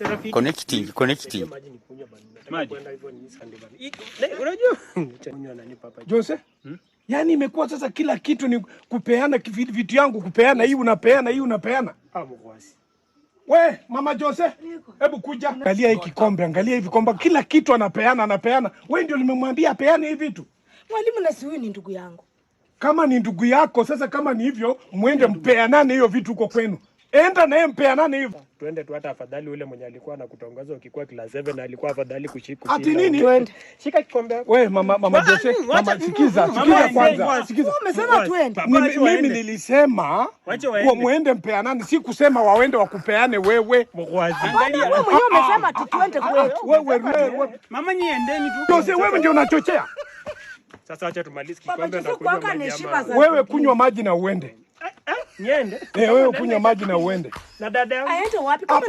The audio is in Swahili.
Rafiki. Connecting, connecting. Maji nikunywa bana. Nataka Maji. kwenda hivyo ni Sunday bana. Unajua? Kunywa nanipa hapa. Jose? Yaani imekuwa sasa kila kitu ni kupeana vitu yangu kupeana, hii unapeana, hii unapeana. Ah, mkwasi. We, mama Jose, hebu kuja. Angalia hii kikombe, angalia hivi vikombe, kila kitu anapeana, anapeana. We ndio nimemwambia apeane hivi vitu. Mwalimu, na si huyu ni ndugu yangu. Kama ni ndugu yako, sasa kama ni hivyo, mwende mpeanane hiyo vitu huko kwenu. Enda naye mpeanane hivyo. Twende tu, hata afadhali ule mwenye alikuwa anakutongoza ukikuwa class 7 alikuwa afadhali kushika. Ati nini? Twende. Shika kikombe yako. We mama Jose, mama sikiza, sikiza kwanza, sikiza. Umesema twende. Mimi nilisema Wacha waende. wa muende mpeanane, si kusema waende wakupeane wewe. Mkwasi. Bwana, wewe mwenyewe umesema tu twende kwetu. Wewe wewe Mama nyie endeni tu. Jose, wewe ndio unachochea. Sasa acha tumalize Baba kikombe Jose, na kunywa kuanga na maji heshima ama. za Wewe kunywa maji na uende. Niende. Eh, wewe kunywa maji na uende. Na dada yangu. Aende wapi kama